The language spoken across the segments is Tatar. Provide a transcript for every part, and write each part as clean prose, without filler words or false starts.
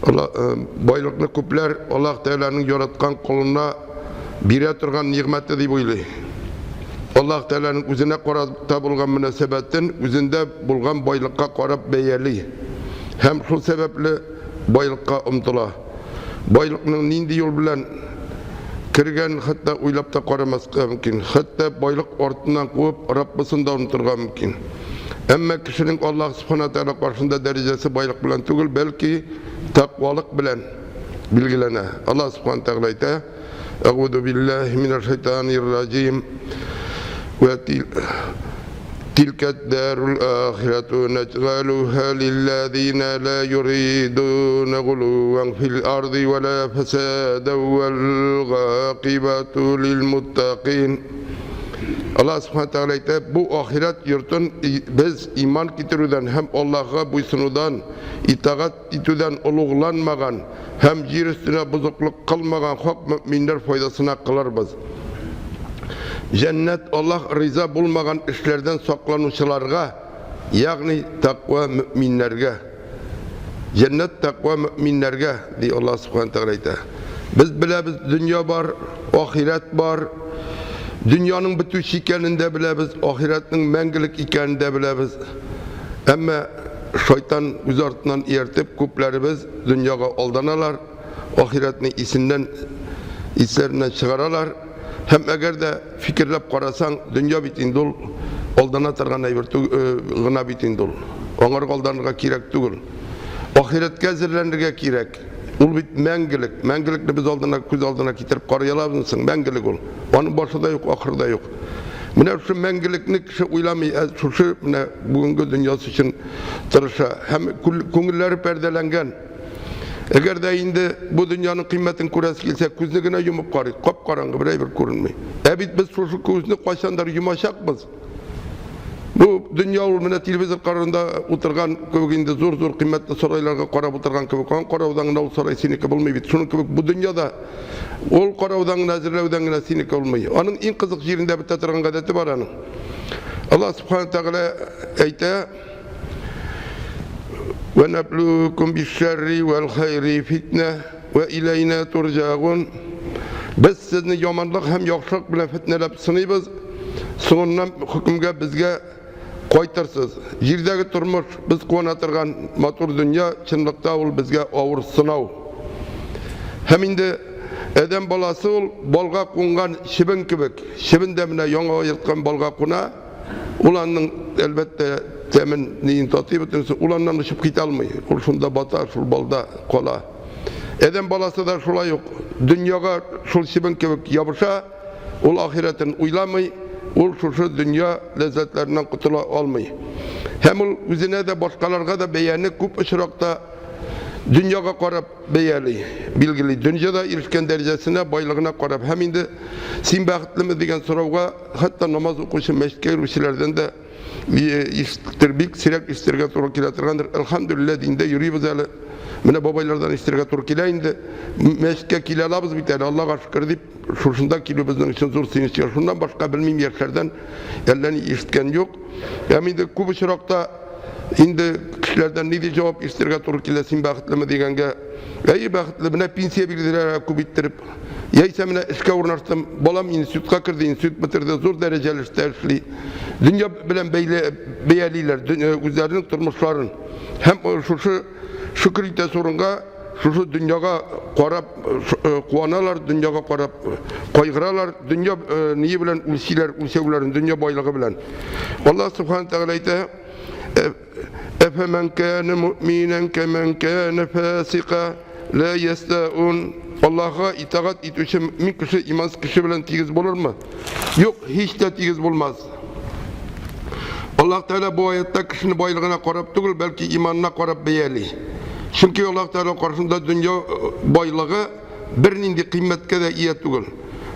Байлыкны күпләр Аллаһ Тәгаләнең яраткан колына бирә торган нигъмәте дип уйлый. Аллаһ Тәгаләнең үзенә карата булган мөнәсәбәтен үзендә булган байлыкка карап бәяли һәм шул сәбәпле байлыкка омтыла. Байлыкның нинди юл белән кергән хәтта уйлап та карамаска мөмкин. Хәтта байлык артыннан куып, Раббысын да онытырга мөмкин. Әмма кешенең Аллаһ Субхана Тәгалә каршында дәрәҗәсе байлык белән түгел, бәлки тәкъвалык белән билгеләнә. Аллаһ Субхана Тәгалә әйтә: Әгъузу биллаһи минәш шайтанир раҗим. Вә تلك الدار الآخرة نجعلها للذين لا يريدون غلوا في الأرض ولا فسادا والعاقبة للمتقين. Аллаһ Субхана Тәгалә әйтә, бу ахирәт йортын без иман китерүдән һәм Аллаһга буйсынудан, итагать итүдән олугланмаган һәм җир өстенә бозыклык кылмаган хак мөэминнәр файдасына кылырбыз. Җәннәт Аллаһ риза булмаган эшләрдән сакланучыларга, ягъни тәкъва мөэминнәргә. Җәннәт тәкъва мөэминнәргә, ди Аллаһ Субхана Тәгалә әйтә. Без беләбез, дөнья бар, ахирәт бар. Дөньяның бетүче икәнен дә беләбез, ахирәтнең мәңгелек икәнен дә беләбез. Әмма шайтан үз артыннан ияртеп, күпләребез дөньяга алданалар. Ахирәтне исеннән, исләреннән чыгаралар. Һәм әгәр дә фикерләп карасаң, дөнья бит инде ул алдана торган әйбер гына бит инде ул. Аңарга алданырга кирәк түгел. Ахирәткә әзерләнергә кирәк. Ул бит мәңгелек. Мәңгелекне без алдына, күз алдына китереп карый алабызмы соң? Мәңгелек ул. Аның башы да юк, ахыры да юк. Менә шушы мәңгелекне кеше уйламый, ә шушы менә бүгенге дөньясы өчен тырыша. Һәм күңелләре пәрдәләнгән. Әгәр дә инде бу дөньяның кыйммәтен күрәсе килсә, күзне генә йомып карыйк, кап-караңгы, бер әйбер күренми. Ә бит без шушы күзне кайчандыр йомачакбыз. Бу дөнья ул менә телевизор карарында утырган кебек инде зур-зур кыйммәтле сарайларга карап утырган кебек. Аны караудан гына ул сарай синеке булмый бит. Шуның кебек бу дөньяда ул караудан гына, әзерләүдән генә синеке булмый. Аның иң кызык җирендә бетә торган гадәте бар аның. Аллаһ Субхану Тәгалә әйтә, Вә нәблүкүм биш-шәрри вәл-хәйри фитнә вә иләйнә турҗагун. Без сезне яманлык һәм яхшылык белән фетнәләп сыныйбыз, соңыннан хөкемгә безгә кайтырсыз. Җирдәге тормыш, без куана торган матур дөнья, чынлыкта ул безгә авыр сынау. Һәм инде адәм баласы ул балга кунган чебен кебек. Чебен дә менә яңа ерткан балга куна. Ул аның, әлбәттә, тәмен ниен татый бөтенесе, ул аннан очып китә алмый. Ул шунда бата, шул балда кала. Адәм баласы да шулай ук дөньяга шул чебен кебек ябыша, ул ахирәтен уйламый, ул шушы дөнья ләззәтләреннән котыла алмый. Һәм ул үзенә дә, башкаларга да бәяне күп очракта дөньяга карап бәяли, билгели. Дөньяда ирешкән дәрәҗәсенә, байлыгына карап. Һәм инде син бәхетлеме дигән сорауга хәтта намаз укучы мәчеткә йөрүчеләрдән дә ишетер, бик сирәк ишетергә туры килә торгандыр. Әлхәмдүлилләһ, диндә йөрибез әле. Менә бабайлардан ишетергә туры килә инде. Мәчеткә килә алабыз бит әле, Аллага шөкер дип, шушында килү безнең өчен зур сөенеч. Шуннан башка белмим, яшьләрдән әллә ни ишеткән юк. Һәм инде күп очракта инде кешеләрдән нинди җавап ишетергә туры килә, син бәхетлеме дигәнгә, әйе, бәхетле, менә пенсия бирделәр күп иттереп. Яисә менә эшкә урнаштым, балам институтка керде, институт бетерде, зур дәрәҗәле эштә эшли. Дөнья белән бәйле бәялиләр үзләренең тормышларын. Һәм шушы шөкер итәсе урынга шушы дөньяга карап куаналар, дөньяга карап кайгыралар, дөнья ние белән үлчиләр, үлчәүләрен дөнья байлыгы белән. Аллаһ Субхану Тәгалә әйтә, Әфәмән кәне муъминән кәмән кәне фасика ла ястаун. Аллаһга итагать итүче мөэмин кеше имансыз кеше белән тигез булырмы? Юк, һич тә тигез булмас. Аллаһ Тәгалә бу аятта кешене байлыгына карап түгел, бәлки иманына карап бәяли. Чөнки Аллаһ Тәгалә каршында дөнья байлыгы бернинди кыйммәткә дә ия түгел.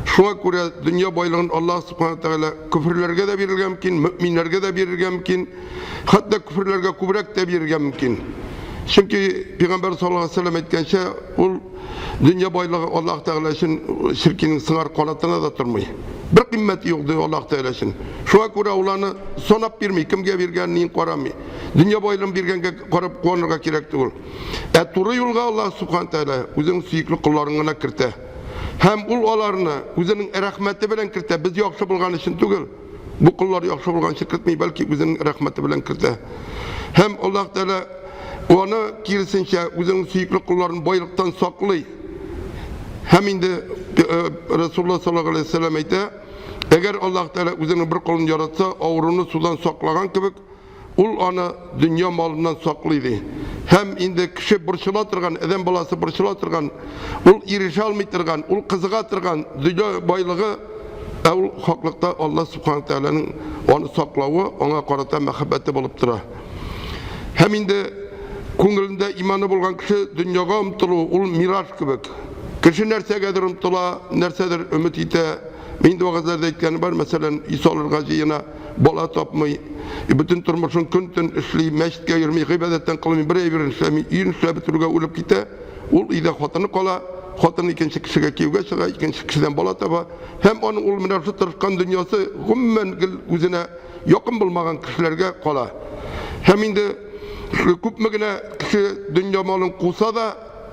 Шуңа күрә дөнья байлыгын Аллаһ Субхана Тәгалә көферләргә дә бирергә мөмкин, мөэминнәргә дә бирергә мөмкин, хәтта көферләргә күбрәк тә бирергә мөмкин. Чөнки Пәйгамбәр саллаллаһу алейһи ва сәлләм әйткәнчә, ул дөнья байлыгы Аллаһ Тәгалә өчен черкинең сыңар канатына да тормый. Бер кыйммәте юк ди Аллаһ Тәгалә өчен. Шуңа күрә ул аны санап бирми, кемгә биргәнен карамый. Дөнья байлыгын биргәнгә карап куанырга кирәк түгел. Ә туры юлга Аллаһ Субхану Тәгалә үзенең сөекле колларын гына кертә. Һәм ул аларны үзенең рәхмәте белән кертә, без яхшы булган өчен түгел. Бу коллар яхшы булган өчен кертми, бәлки үзенең рәхмәте белән кертә. Һәм Аллаһ Тәгалә аны киресенчә үзенең сөекле колларын байлыктан саклый. Һәм инде э, Расулуллаһ саллаллаһу алейһи вәсәлләм әйтә, әгәр Аллаһ Тәгалә үзенең бер колын яратса, авыруны судан саклаган кебек, Ул аны дөнья малыннан саклый, ди. Һәм инде кеше борчыла торган, адәм баласы борчыла торган, ул ирешә алмый торган, ул кызыга торган дөнья байлыгы, ә ул хаклыкта Алла Субхану Тәгаләнең аны саклавы, аңа карата мәхәббәте булып тора. Һәм инде күңелендә иманы булган кеше дөньяга омтылу, ул мираж кебек. Кеше нәрсәгәдер омтыла, нәрсәдер өмет итә. Мин инде вәгазьләрдә әйткәнем бар, мәсәлән, өй салырга җыена, бала тапмый, бөтен тормышын көн-төн эшли, мәчеткә йөрми, гыйбадәттән калмый, бер әйберен эшләми, өен эшләп бетерүгә үлеп китә. Ул өйдә хатыны кала, хатын икенче кешегә кияүгә чыга, икенче кешедән бала таба. Һәм аның ул менә шул тырышкан дөньясы гомумән гел үзенә якын булмаган кешеләргә кала. Һәм инде күпме генә кеше дөнья малын куса да,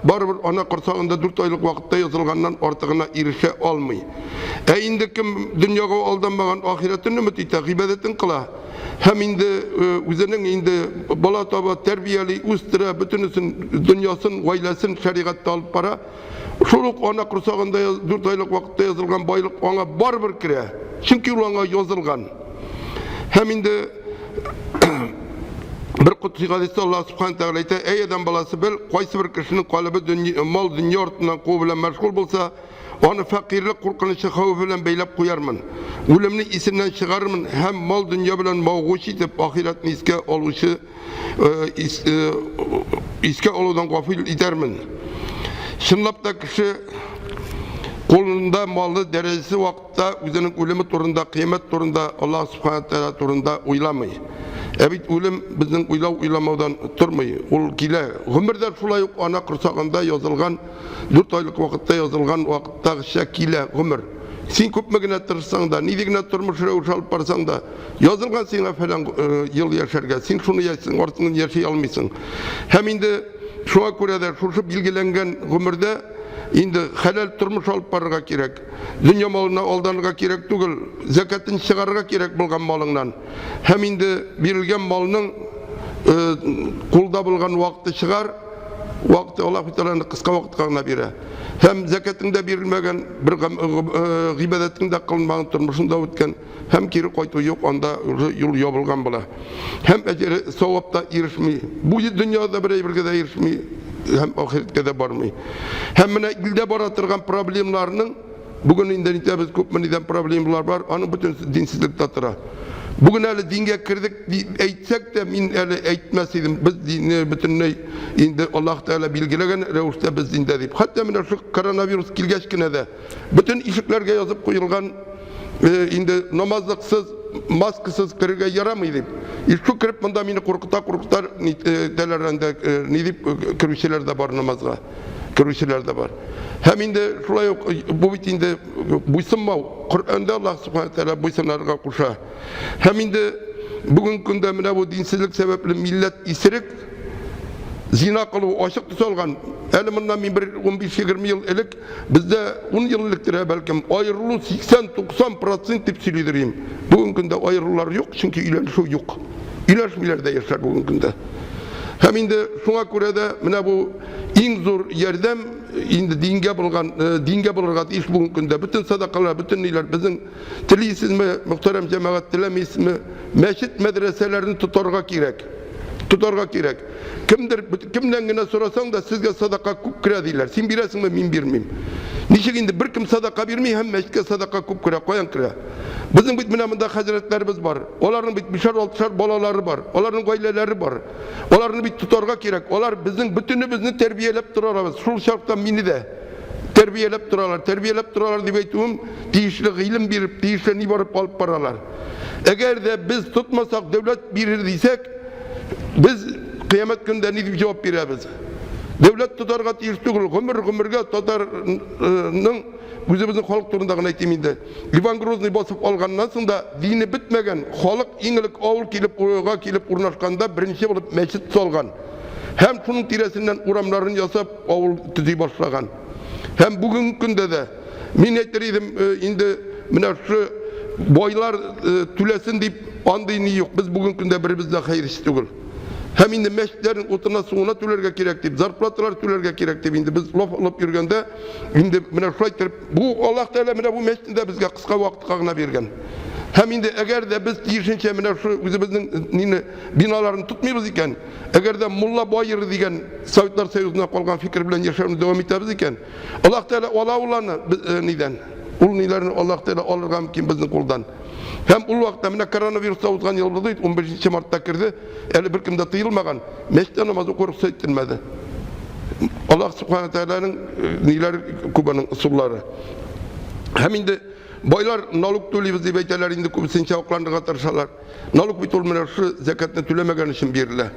барыбер ана корсагында 4 айлык вакытта язылганнан артыгына ирешә алмый. Ә инде кем дөньяга алданмаган ахирәтен өмет итә, гыйбадәтен кыла һәм инде э, үзенең инде бала таба, тәрбияли, үстерә, бөтенесен дөньясын, гаиләсен шәригатьтә алып бара. Шул ук ана корсагында 4 айлык вакытта язылган байлык аңа барыбер керә. Чөнки ул аңа язылган. Һәм инде бер кутси хадистә Аллаһ Субхану Тәгалә әйтә, әй адәм баласы, бел, кайсы бер кешенең калебе дөнья, мал дөнья артыннан куу белән мәшгуль булса, аны фәкыйрьлек куркынычы хәвефе белән бәйләп куярмын. Үлемне исеннән чыгарырмын һәм мал дөнья белән мавыгучы итеп ахирәтне искә алучы э, э, искә алудан гафил итәрмен. Чынлап та кеше кулында малы дәрәҗәсе вакыт та үзенең үлеме турында, кыямәт турында, Аллаһ Субхана Тәгалә турында уйламый. Ә бит үлем безнең уйлау-уйламаудан тормый. Ул килә. Гомер дә шулай ук ана корсагында язылган, 4 айлык вакытта язылган вакыттагыча килә гомер. Син күпме генә тырышсаң да, нинди генә тормыш рәвеше алып барсаң да, язылган сиңа фәлән э, ел яшәргә, син шуны яшисең, артыннан яши алмыйсың. Һәм инде шуңа күрә дә шушы билгеләнгән гомердә инде хәләл тормыш алып барырга кирәк. Дөнья малына алданырга кирәк түгел, зәкәтен чыгарырга кирәк булган малыңнан. Һәм инде бирелгән малның э, кулда булган вакыты чыгар, вакыты Аллаһ Тәгалә кыска вакытка гына бирә. Һәм зәкәтең дә бирелмәгән, бер э, гыйбадәтең дә кылынмаган, тормышың да үткән, һәм кире кайту юк, анда уже юл ябылган була. Һәм әҗере савап та ирешми. Бу дөньяда бер әйбергә дә ирешми, һәм ахирәткә дә бармый. Һәм менә илдә бара торган проблемаларның бүген инде нитәбез күпме нидән проблемалар бар, аның бөтенесе динсезлектә тора. Бүген әле дингә кердек дип әйтсәк тә, мин әле әйтмәс идем. Без динне бөтенләй инде Аллаһ Тәгалә билгеләгән рәвештә без диндә дип. Хәтта менә шул коронавирус килгәч кенә дә бөтен ишекләргә язып куелган э, инде намазлыксыз, маскасыз керергә ярамый дип. И шул кереп монда мине куркыта куркыта итәләр анда э, ни дип э, керүчеләр дә бар намазга. Керүчеләр дә бар. Һәм инде шулай ук бу бит инде буйсынмау. Коръәндә Аллаһ Субхану тәгалә буйсынарга куша. Һәм инде бүгенге көндә менә бу динсезлек сәбәпле милләт исерек, зина кылу ачык төс алган. Әле моннан мин бер 15-20 ел элек Бездә 10 ел элек бәлкем аерылу 80-90 процент дип сөйлидер идем. Бүгенге көндә аерылулар юк, чөнки өйләнешү юк. Өйләнешмиләр дә яшьләр бүгенге көндә. Һәм инде шуңа күрә дә менә бу иң зур ярдәм инде дингә булган, э, дингә булырга тиеш бүгенге көндә. Бөтен садакалар, бөтен ниләр безнең телисезме, мөхтәрәм җәмәгать, теләмисезме, мәчет, мәдрәсәләрне тотарга кирәк. Тотарга кирәк. Кемдер, кемнән генә сорасаң да, сезгә садака күп керә диләр. Син бирәсеңме, мин бирмим. Ничек инде беркем садака бирми һәм мәчеткә садака күп керә, каян керә? Безнең бит менә монда хәзрәтләребез бар. Аларның бит бишәр, алтышар балалары бар. Аларның гаиләләре бар. Аларны бит тотарга кирәк. Алар безнең бөтенебезне тәрбияләп торалар. Шул чакта мине дә тәрбияләп торалар. Тәрбияләп торалар дип әйтүем, тиешле гыйлем биреп, тиешле ни барып алып баралар. Әгәр дә без тотмасак, дәүләт бирер дисәк, без кыямәт көндә ни дип җавап бирәбез? Дәүләт тотарга тиеш түгел, гомер-гомергә татарның үзебезнең халык турында гына әйтим инде. Иван Грозный басып алганнан соң да дине бетмәгән, халык иң элек авыл килеп урынга килеп урнашканда беренче булып мәчет салган. Һәм шуның тирәсеннән урамнарын ясап авыл төзи башлаган. Һәм бүгенге көндә дә мин әйтер идем, инде менә шушы байлар түләсен дип андый ни юк. Без бүгенге көндә беребез дә хәерче түгел. Һәм инде мәчетләрнең утына суына түләргә кирәк дип, зарплаталар түләргә кирәк дип инде без лаф алып йөргәндә, инде менә шулай итеп, бу Аллаһ Тәгалә менә бу мәчетне дә безгә кыска вакытка гына биргән. Һәм инде әгәр дә без тиешенчә менә шу үзебезнең нине биналарын тотмыйбыз икән, әгәр дә мулла баер дигән Советлар Союзына калган фикер белән яшәүне дәвам итәбез икән, Аллаһ Тәгалә ала ул аны нидән? Ул ниләрне Аллаһ Тәгалә алырга мөмкин безнең кулдан. Һәм ул вакытта менә коронавирус та узган ел булды, 15 мартта керде, әле беркем дә тыелмаган, мәчеттә намаз уку рөхсәт ителмәде. Аллаһ Субхана Тәгаләнең ниләр күп аның ысуллары. Һәм инде байлар налог түлибез дип әйтәләр, инде күбесенчә акланырга тырышалар. Налог бит ул менә шушы зәкятне түләмәгән өчен бирелә.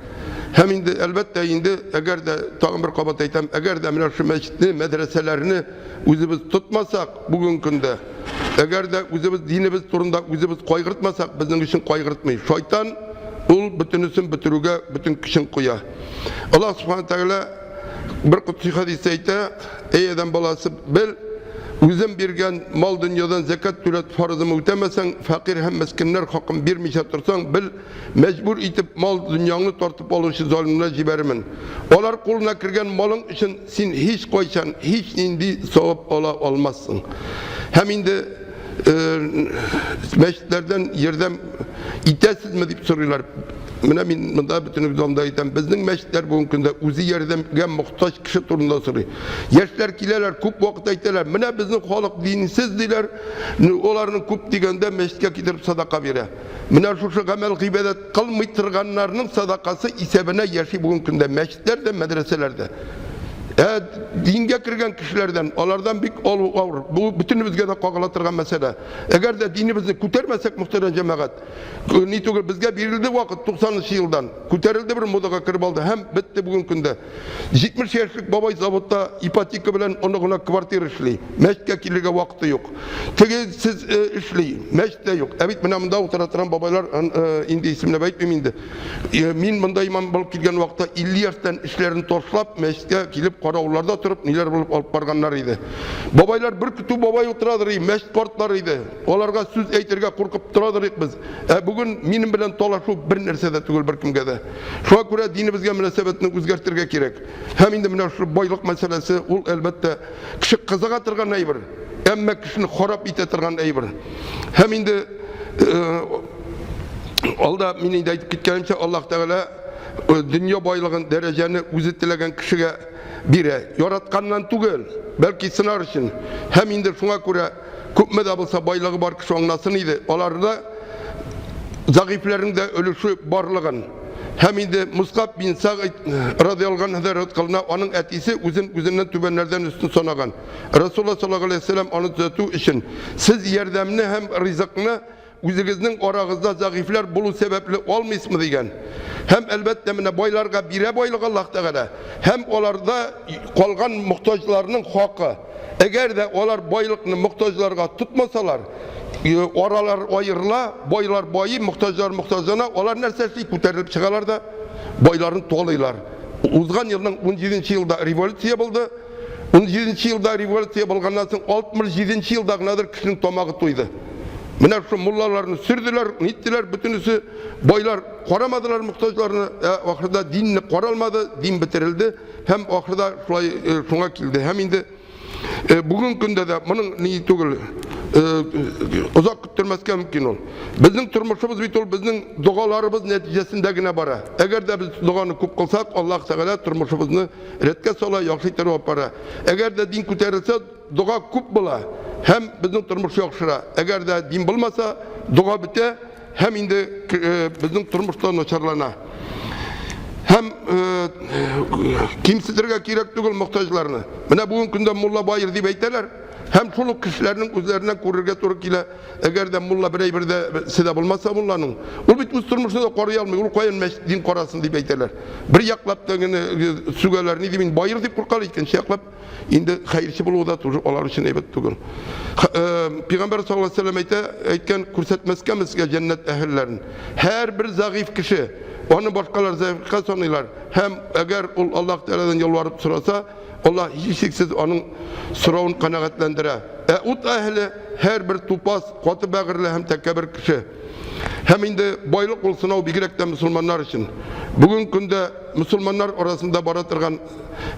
Һәм инде әлбәттә инде әгәр дә тагын бер кабат әйтәм, әгәр дә менә шушы мәчетне, мәдрәсәләрне үзебез тотмасак бүгенге көндә, әгәр дә үзебез динебез турында үзебез кайгыртмасак, безнең өчен кайгыртмый. Шайтан ул бөтенесен бетерүгә бөтен көчен куя. Аллаһ Субхана Тәгалә бер котси хәдистә әйтә, Эй адәм баласы, бел, үзем биргән мал дөньядан зәкят түләт фарызымы үтәмәсәң, фәкыйрь һәм мескеннәр хакын бирмичә торсаң, бел, мәҗбүр итеп мал дөньяңны тартып алучы залимнар җибәрермен. Алар кулына кергән малың өчен син һич кайчан һич нинди савап ала алмассың. Һәм инде мәчетләрдән ярдәм итәсезме дип сорыйлар. Менә мин монда бөтенегез алдында әйтәм, безнең мәчетләр бүгенге көндә үзе ярдәмгә мохтаҗ кеше турында сорый. Яшьләр киләләр, күп вакыт әйтәләр, менә безнең халык динсез диләр, аларның күп дигәндә мәчеткә китереп садака бирә. Менә шушы гамәл гыйбадәт кылмый торганнарның садакасы исәбенә яши бүгенге көндә мәчетләр дә, мәдрәсәләр дә. Ә дингә кергән кешеләрдән, алардан бик алу авыр. Бу бөтенебезгә дә кагыла торган мәсьәлә. Әгәр дә динебезне күтәрмәсәк, мөхтәрәм җәмәгать, ни түгел, безгә бирелде вакыт 90 елдан. Күтәрелде бер модага кереп алды һәм бетте бүген көндә. 70 яшьлек бабай заводта ипотека белән оныгына квартира эшли. Мәчеткә килергә вакыты юк. Теге сез эшли, мәчеттә юк. Ә бит менә монда утыра торган бабайлар, инде исемләп әйтмим инде. Мин монда имам булып килгән вакытта 50 яшьтән эшләрен ташлап, мәчеткә килеп каравылларда торып, ниләр булып алып барганнар иде. Бабайлар бер көтү бабай утырадыр и, мәчет картлары иде. Аларга сүз әйтергә куркып торадыр идек без. Ә бүген минем белән талашу бер нәрсә дә түгел беркемгә дә. Шуңа күрә динебезгә мөнәсәбәтне үзгәртергә кирәк. Һәм инде менә шул байлык мәсьәләсе, ул әлбәттә кеше кызыга торган әйбер, әмма кешене харап итә торган әйбер. Һәм инде алда мин инде әйтеп киткәнемчә, Аллаһ Тәгалә дөнья байлыгын, дәрәҗәне үзе теләгән кешегә бирә. Яратканнан түгел, бәлки сынар өчен. Һәм инде шуңа күрә күпме дә булса байлыгы бар кеше аңласын иде, аларда зәгыйфьләрнең дә өлеше барлыгын. Һәм инде Мусгаб бин Сагыйд радиаллаһу анһу риваять кылына, аның әтисе үзен үзеннән түбәннәрдән өстен санаган. Расулуллаһ саллаллаһу алейһи ва сәлләм аны төзәтү өчен, Сез ярдәмне һәм ризыкны үзегезнең арагызда зәгыйфьләр булу сәбәпле алмыйсызмы дигән. Һәм әлбәттә менә байларга бирә байлык Аллаһ Тәгалә, һәм аларда калган мохтаҗларның хакы. Әгәр дә алар байлыкны мохтаҗларга тотмасалар, аралар аерыла, байлар байый, мохтаҗлар мохтаҗлана, алар нәрсә эшли? Күтәрелеп чыгалар да байларны талыйлар. Узган елның 17 елда революция булды. 17 елда революция булганнан соң 67 елда гынадыр кешенең тамагы туйды. Менә шул муллаларны сөрделәр, ниттеләр, бөтенесе байлар карамадылар мохтаҗларны, ә ахырда динне каралмады, дин бетерелде һәм ахырда шулай шуңа килде. Һәм инде бүгенге көндә дә моның ни түгел, озак көттермәскә мөмкин ул. Безнең тормышыбыз бит ул безнең догаларыбыз нәтиҗәсендә генә бара. Әгәр дә без доганы күп кылсак, Аллаһ Тәгалә тормышыбызны рәткә сала, яхшы итеп алып бара. Әгәр дә дин күтәрелсә, дога күп була һәм безнең тормыш яхшыра. Әгәр дә дин булмаса, дога бетә һәм инде безнең тормыш та начарлана. Һәм кимсетергә кирәк түгел мохтаҗларны. Менә бүгенге көндә мулла баер дип әйтәләр. Һәм шул ук кешеләрнең үзләреннән күрергә туры килә. Әгәр дә мулла бер әйбер дә седә булмаса мулланың, ул бит үз тормышын да карый алмый, ул каян мәчет дин карасын дип әйтәләр. Бер яклап та генә сүгәләр, ни дим, баер дип куркалар, икенче яклап инде хәерче булуы да тоже алар өчен әйбәт түгел. Пәйгамбәр саллаллаһу алейһи вәсәлләм әйтә, әйткән, күрсәтмәскә сезгә җәннәт әһелләрен. Һәрбер зәгыйфь кеше, аны башкалар зәгыйфькә саныйлар һәм әгәр ул Аллаһ Тәгаләдән ялварып сораса, Аллаһ һичшиксез аның соравын канәгатьләндерә. Ә ут әһеле һәрбер тупас, каты бәгырьле һәм тәкәббер кеше. Һәм инде байлык ул сынау бигрәк тә мөселманнар өчен. Бүгенге көндә мөселманнар арасында бара торган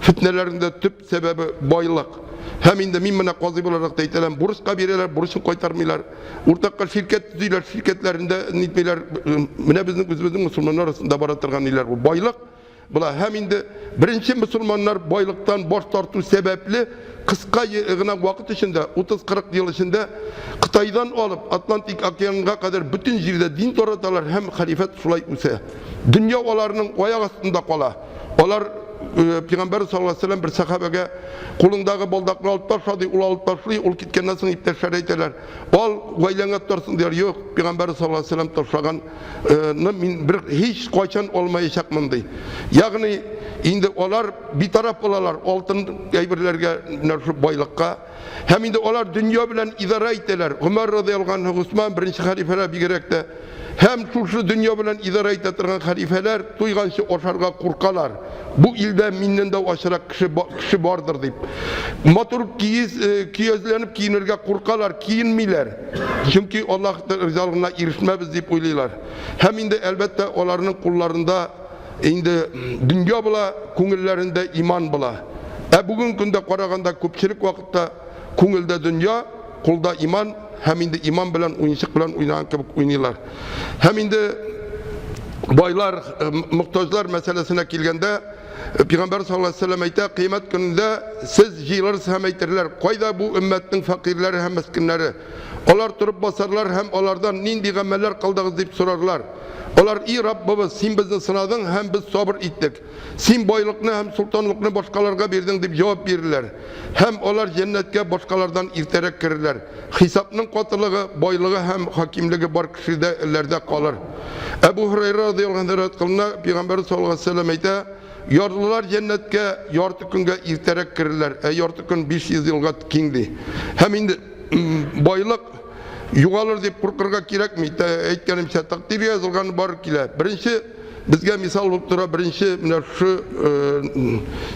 фетнәләрнең дә төп сәбәбе байлык. Һәм инде мин менә казый буларак та әйтәләм, бурычка бирәләр, бурычын кайтармыйлар. Уртакка ширкәт төзиләр, ширкәтләрендә нитмиләр. Менә безнең үзебезнең мөселманнар арасында бара торган ниләр бу. Байлык була. Һәм инде беренче мөселманнар байлыктан баш тарту сәбәпле кыска гына вакыт эчендә, 30-40 ел эчендә Кытайдан алып Атлантик океанга кадәр бөтен җирдә дин тараталар һәм хәлифәт шулай үсә. Дөнья аларның аяк астында кала. Алар Пәйгамбәр саллаллаһу алейһи вәсәлләм бер сәхабәгә кулыңдагы балдакны алып ташла ди, ул алып ташлый, ул киткәннән соң иптәшләре әйтәләр, ал, гаиләңә торсын диләр. Юк, Пәйгамбәр саллаллаһу алейһи вәсәлләм ташлаган ны мин бер һич кайчан алмаячакмын ди. Ягъни инде алар битараф булалар алтын әйберләргә, менә шул байлыкка. Һәм инде алар дөнья белән идарә итәләр. Гомәр радиаллаһу анһу, Госман беренче хәлифәләр бигрәк тә. Һәм шушы дөнья белән идарә итә торган хәлифәләр туйганчы ашарга куркалар. Бу илдә миннән дә ачрак кеше, кеше бардыр дип. Матур киез, көязләнеп киенергә куркалар, киенмиләр. Чөнки Аллаһ ризалыгына ирешмәбез дип уйлыйлар. Һәм инде әлбәттә аларның кулларында инде дөнья була, күңелләрендә иман була. Ә бүгенге көндә караганда күпчелек вакытта күңелдә дөнья, кулда иман һәм инде иман белән уенчык белән уйнаган кебек уйныйлар. Һәм инде байлар, мохтаҗлар мәсьәләсенә килгәндә, Пәйгамбәр саллаллаһу алейһи вәсәлләм әйтә, кыямәт көнендә сез җыелырсыз һәм әйтерләр, кайда бу өммәтнең фәкыйрьләре һәм мескеннәре? Алар торып басарлар һәм алардан нинди гамәлләр кылдыгыз дип сорарлар. Алар, и Раббыбыз, син безне сынадың һәм без сабыр иттек. Син байлыкны һәм солтанлыкны башкаларга бирдең дип җавап бирерләр. Һәм алар җәннәткә башкалардан иртәрәк керерләр. Хисапның катылыгы, байлыгы һәм хакимлеге бар кешеләрдә калыр. Әбу Һурайра радыяллаһу анһу риваять кылына, Пәйгамбәрбез саллаллаһу алейһи вәсәлләм әйтә, Ярлылар җәннәткә ярты көнгә иртәрәк керерләр, ә ярты көн 500 елга киң ди. Һәм инде байлык югалыр дип куркырга кирәкми. Әйткәнемчә, тәкъдиргә язылган бар килә. Беренче безгә мисал булып тора беренче менә шушы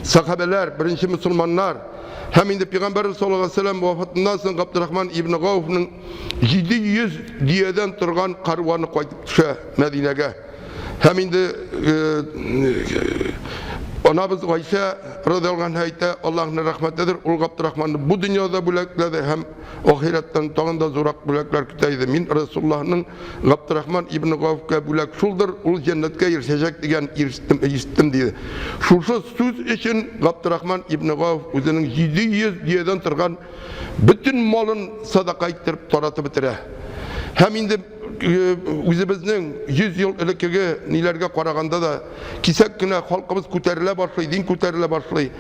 сахабәләр, беренче мөселманнар. Һәм инде Пәйгамбәрбез саллаллаһу алейһи вәсәлләм вафатыннан соң Габдрахман ибн Гауфның 700 дөядән торган карваны кайтып төшә Мәдинәгә. Һәм инде анабыз Гайшә радиаллаһу анһа әйтә, Аллаһның рәхмәтедер, ул Габдрахманны бу дөньяда бүләкләде һәм ахирәттән тагын да зуррак бүләкләр көтә иде. Мин Расуллаһның Габдрахман ибн Гауфка бүләк шулдыр, ул җәннәткә ирешәчәк дигән ирештем, ишеттем диде. Шушы сүз өчен Габдрахман ибн Гауф үзенең 700 дөядән торган бөтен малын садака иттереп таратып бетерә. Һәм инде үзебезнең 100 ел элеккеге ниләргә караганда да кисәк кенә халкыбыз күтәрелә башлый, дин күтәрелә башлый.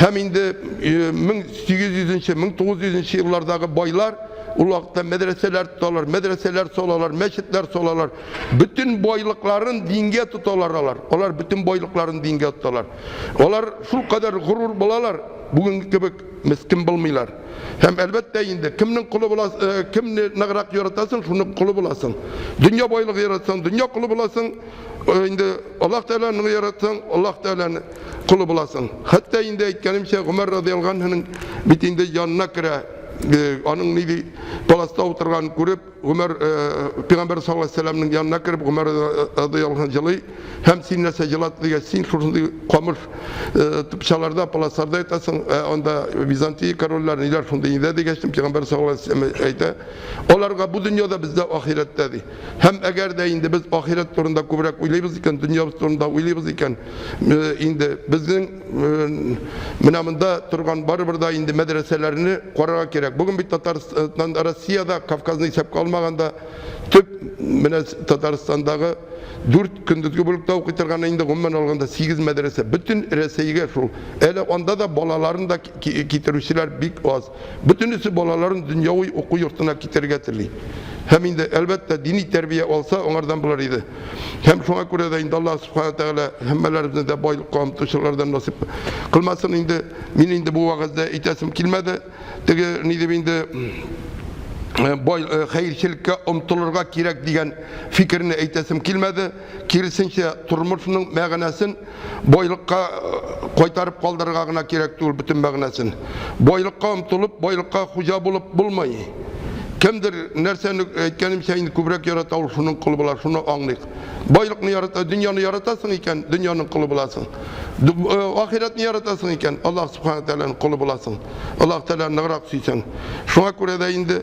Һәм инде 1800-нче, 1900-нче еллардагы байлар ул вакытта мәдрәсәләр тоталар, мәдрәсәләр салалар, мәчетләр салалар. Бөтен байлыкларын дингә тоталар алар. Алар бөтен байлыкларын дингә тоталар. Алар шул кадәр горур булалар, бүгенге кебек мескен булмыйлар. Һәм әлбәттә инде кемнең колы буласың, кемне ныграк яратасың, шуның колы буласың. Дөнья байлыгы яратсаң, дөнья колы буласың. Инде Аллаһ Тәгаләне яратсаң, Аллаһ Тәгаләне колы буласың. Хәтта инде әйткәнемчә, Гомәр радиаллаһу анһуның бит инде янына керә, аның нинди паласта утырганын күреп, Гомәр пәйгамбәр саллаллаһу алейһи вәсәлләмнең янына кереп, Гомәр радиаллаһу анһу җылый һәм син нәрсә җылат дигәч, син шушындый камыш тупчаларда, паласларда ятасың, анда Византия корольләре ниләр шундый нидә дигәч, пәйгамбәр саллаллаһу алейһи вәсәлләм әйтә, аларга бу дөньяда, бездә ахирәттә ди. Һәм әгәр дә инде без ахирәт турында күбрәк уйлыйбыз икән, дөньябыз турында уйлыйбыз икән, инде безнең менә монда торган барыбер да инде мәдрәсәләрне карарга кирәк. кирәк. Бүген бит Татарстан, Россиядә Кавказны исәпкә алмаганда, төп менә Татарстандагы дүрт көндезге бүлектә укый торган инде гомумән алганда сигез мәдрәсә. Бөтен Рәсәйгә шул. Әле анда да балаларын да китерүчеләр бик аз. Бөтенесе балаларын дөньяви уку йортына китерергә тели. Һәм инде, әлбәттә, дини тәрбия алса, аңардан булыр иде. Һәм шуңа күрә дә инде Аллаһ Субхана Тәгалә һәммәләребезне дә байлыкка омтылучылардан насыйп кылмасын инде. Мин инде бу вәгазьдә әйтәсем килмәде. Теге ни дип инде бай хәерчелеккә омтылырга кирәк дигән фикерне әйтәсем килмәде. Киресенчә, тормышның мәгънәсен байлыкка кайтарып калдырырга гына кирәк түгел бөтен мәгънәсен. Байлыкка омтылып, байлыкка хуҗа булып булмый. Кемдер нәрсәне әйткәнемчә инде күбрәк ярата, ул шуның колы була, шуны аңлыйк. Байлыкны ярата, дөньяны яратасың икән, дөньяның колы буласың. Ахирәтне яратасың икән, Аллаһ Субхана Тәгаләнең колы буласың. Аллаһ Тәгаләне ныграк сөйсәң. Шуңа күрә дә инде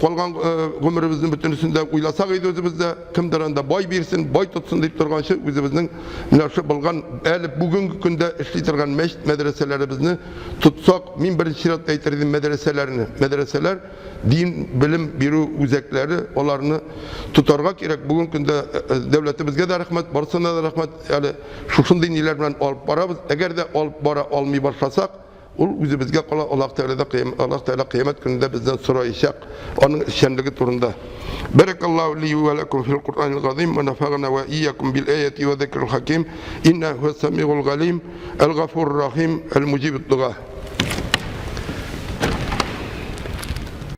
калган гомеребезнең бөтенесен дә уйласак иде үзебез дә, кемдер анда бай бирсен, бай тотсын дип торганчы, үзебезнең менә шул булган, әле бүгенге көндә эшли торган мәчет, мәдрәсәләребезне тотсак, мин беренче чиратта әйтер идем мәдрәсәләрне. Мәдрәсәләр дин белем бирү үзәкләре, аларны тотарга кирәк. Бүгенге көндә дәүләтебезгә дә рәхмәт, барысына да рәхмәт. Әле шушындый ниләр белән алып барабыз. Әгәр дә алып бара алмый башласак, ул үзебезгә кала, Аллаһ Тәгалә дә кыям, Аллаһ Тәгалә кыямәт көнендә бездән сораячак аның эшчәнлеге турында. Баракаллаһу ли ва лакум фил Куръанил газим ва нафагана ва ийякум бил аяти ва зикрил хаким. Инна хуас самигул галим, әл гафур рахим, әл муҗибут дуга.